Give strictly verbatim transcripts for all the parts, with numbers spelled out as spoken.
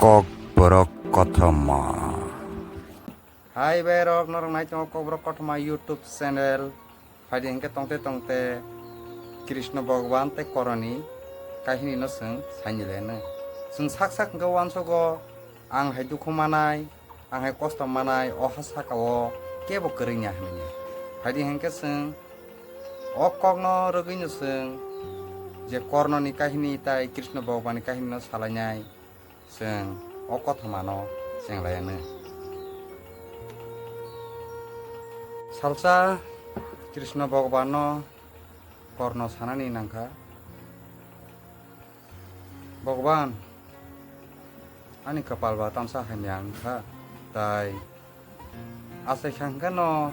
Kokborok Kothoma. Hai berok, norok nai tongo Kokborok Kothoma YouTube channel. Phaidi hinkhe tongte tongte Krishna Bhagwan tei Kornoni kahini no chwng sainileno. Chwng sak sak hinkhe uansugo ang hai dukhu manai, ang hai kosto manai, o ha saka o kebo kwrwngya hinwi. Phaidi hinkhe chwng o kokno rwgwino chwng je Kornoni kahini tai Krishna Bhagwanni kahini no salainai. Chwng o kothomano chenglaianw. Salsa Krishna Bhagwanno Korno sanani nangkha, "Bhagwan, ani kwpal ba tamsa hamya wngkha, tai asai khangkhe no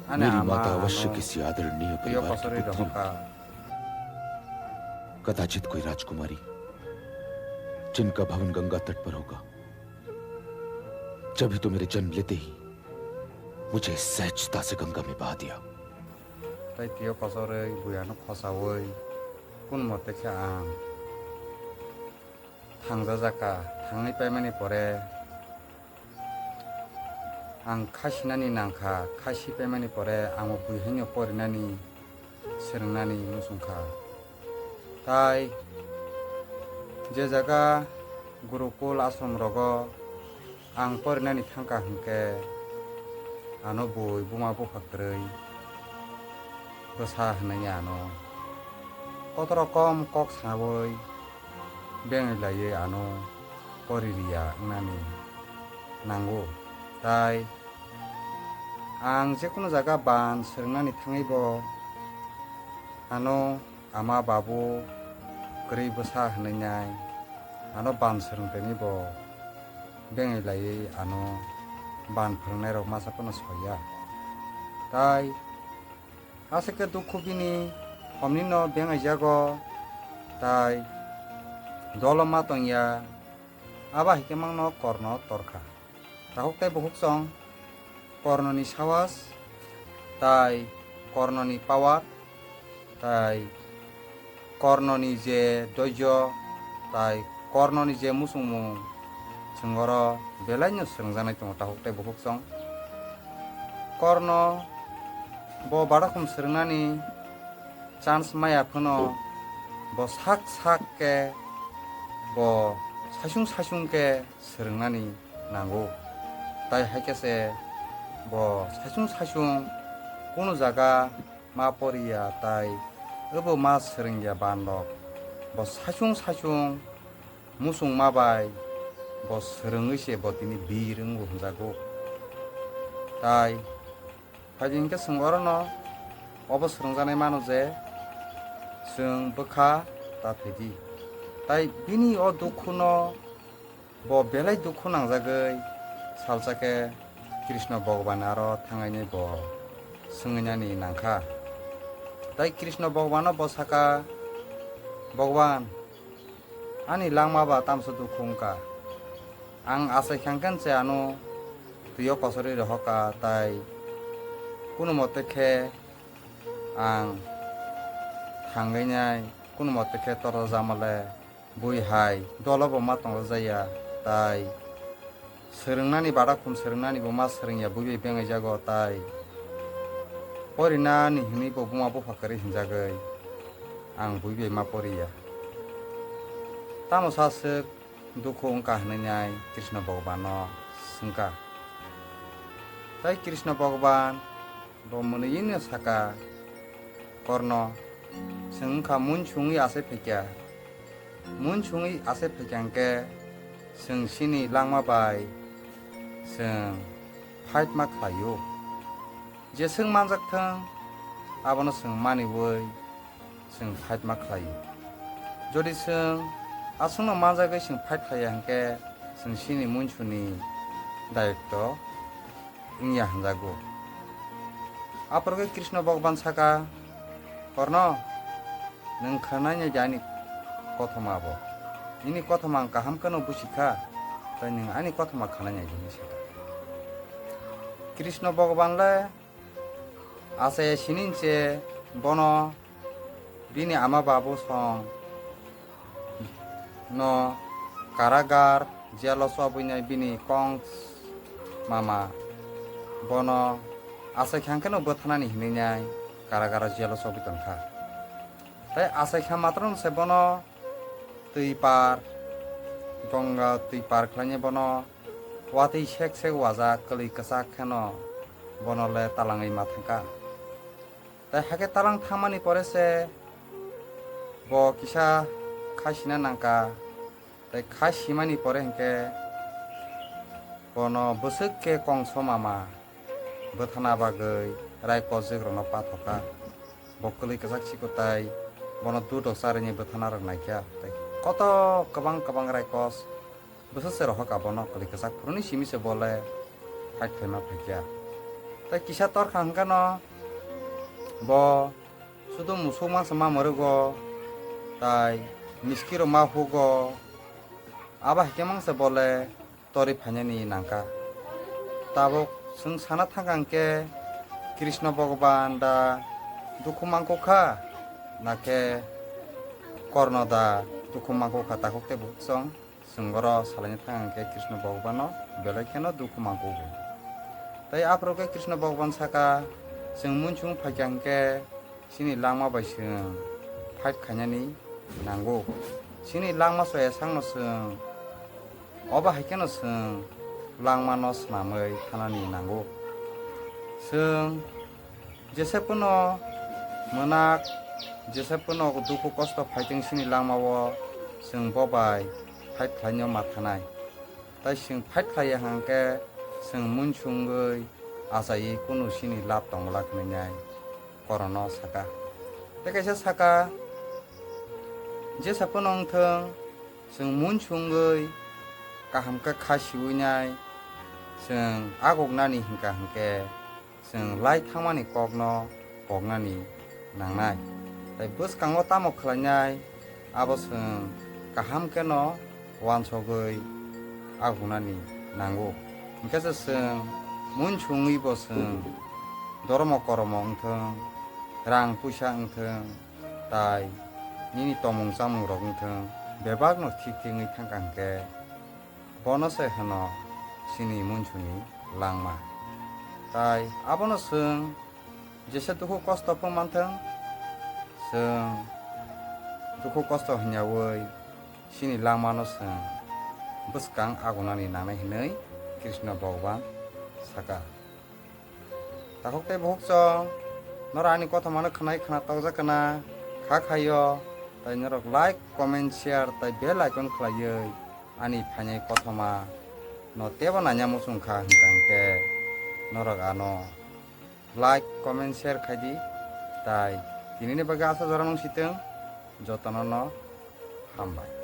ani ama ano twiyo kosorwi rohorkha." मेरी माता अवश्य किसी आदरणीय परिवार की पुत्री होगी। कदाचित कोई राजकुमारी, जिनका भवन गंगा तट पर होगा। जब ही तो मेरे जन्म लेते ही मुझे सहजता से गंगा में बहा दिया। Tai twiyo kosorwi buino khosaui, kun mote khe ang thangjajak kha, thangwi paimani pore ang khasinani nangkha, khasi paimani pore ang bo bui haino porinani, swrwngnani muchungkha. Tai je jaga Gurukul ashram rogo ang porinani thangkha hwnkhe, ano bui buma bupha kwrwi bwsa hwnwi ano kotoro kom kok saui bengwi laiwi ano pori riya wngnani nango. Tai ang jekunu jaga ban swrwngnani thangwi bo ano ama babu kwrwi bwsa hwnwi nai, ano ban swrwngtoni bo bengwi laiwi ano ban phwrwngnairok masa phano soya. Tai aswk khe dukhu bini homnino bengaijago, tai dolo ma tongya, abo hai khe mangno Korno torkha. Takhuk tei bukhuk chwng Kornoni sawaj, tai Kornoni power, tai Kornoni je doijo, tai Kornoni je muchungmung, chwng oro belaino swrwngjaknai tongo takhuk tei bukhuk chwng. Korno bo badakhum swrwngnani chance maya phano bo sak sak khe bo saichung saichung khe swrwngnani nango. Tai hai khe se bo saichung saichung kunu jaga ma poriya tai obo ma swrwngya banrok. Bo saichung saichung muchungma bai bo swrwngwi se bo tini bir wngbo hwnjago. Tai Phaidi hinkhe chwng orono obo swrwngjaknai mano je, chwng bwkha ta thwidi. Tai bini o dukhuno bo belai dukhu nangjagwi salsa khe Krishna Bhagwan aro thangainai bo swngwinani nangkha. Tai Krishna Bhagwano bo saka, "Bhagwan, ani langma ba tamsa dukhu wngkha. Ang achai khangkhe se ano twiyo kosorwi rohorkha, tai kunu mote khe ang thangwi nai, kunu mote khe torjak male bui hai dolo bo ma tongjakya, tai swrwngnani badakhum swrwngnani bo ma swrwngya bui bai bengaijago, tai porinani hwnwi bo buma bupha kwrwi hwnjagwi ang bui bai ma poriya. Tamo sa swk dukhu wngkha?" hwnwi nai Krishna Bhagwan no swngkha. Tai Krishna Bhagwan bo mwnwino saka, "Korno, chwng wngkha munsungwi achai phaikha. Munsungwi achai phaikha hwnkhe chwng chini langma bai chwng fight ma khlaio. Jeswk manjak thung, abono chwng maniwi chwng fight ma khlaio. Jodi chwng aswkno manjagwi chwng fight khlaiya hwnkhe chwng chini munsuni dayokto wngya hwnjago." Aphuru khe Krishna Bhagwan saka, "Korno, nwng khwnai nai di ani kothoma bo. Nini kothoma ang kaham kheno busi kha, tai nwng ani kothoma khwnai nai di," hinwi saka. Krishna Bhagwan le achai sini se bono bini ama babu song no Karagar jelo chobwinai bini kong mama bono achaikha hwnkhe no bwthanani hinwi nai Karagaro jelo chobwi tongkha. Tei achaikha matwrwngse bono twi par, Ganga twi par khlainai bono watwi sek sek wajak kwlwi kwchak kheno bono le talangwi ma thangkha. Tei hakhe talang thangmani pore se bo kisa kha sina nangkha. Tei kha simani pore hinkhe bono bwswk khe kongso mama bwthana bagwi raikos jwkrokno pathokha. Bo kwlwi kwchak siko tei bono dudok charwini bwthana rok naikha. Tei koto kwbang kwbang raikos bwswk se rohorkha bono kwlwi kwchak phuruni simi se bo le fight khlaima phaikha. Tei kisa torkha hwnkhe no bo sudu musuk mangsa ma mwrwgo, tai miskirok ma hugo, abo hai khe mangsa bo le torwi phainani nangkha. Tabuk chwng sana thangkha hwnkhe Krishna Bhagaban da dukhu mangkukha, nakhe Korno da dukhu mangkukha, takhuk tei bukhuk chwng. Chwng oro salaina thang hwnkhe Krishna Bhagabano belai kheno dukhu mangkugo. Tei aphuru khe Krishna Bhagaban saka, chwng munsung phaikha hwnkhe chini langma bai chwng fight khainani nango. Chini langma so esakno chwng, obo hai kheno chwng langmano swnamwi thanani nango. Chwng jesa phano mwnak, jesa phano dukhu kosto phaitwng chini langmao chwng bo bai fight khlaina ma thanai. Tai chwng fight khlaiya hwnkhe chwng munsungwi achaiwi kunu chini lab tongwlak hwnwi nai Korono saka. Tei kaisa saka, jesa phano wngthwng, chwng munsungwi kaham khe kha siwi nai, chwng aguknani hwnkha hwnkhe chwng lai thangmani kokno poknani nangnai. Tai bwskango tamo khlainai, abo chwng kaham kheno uansugwi aguknani nango. Hwnkhe se chwng munsungwi bo chwng dormo koromo wngthwng, rang puisa wngthwng, tai nini tomung chamungrok wngthwng, bebakno thik thik wngwi thangkha hwnkhe, bono se hwno chini munsuni langma. Tai abono chwng jesa dukhu kosto phung manthwng, chwng dukhu kosto hwnyaui chini langmano chwng bwskang agunani nangnai hwnwi Krishna Bhagaban saka. Takhuk tei bukhuk chwng, norok ani kothomano khwnai khna tokjak kana kha khaio, tai norok like, comment, share tai bell icon khlaiwi ani phainai kothoma no tebo nanya muchung kha hwnkha hwnkhe norok ano like, comment, share khaidi. Tai tinini bagwi asa jora nung sitwng, jotono no hambai.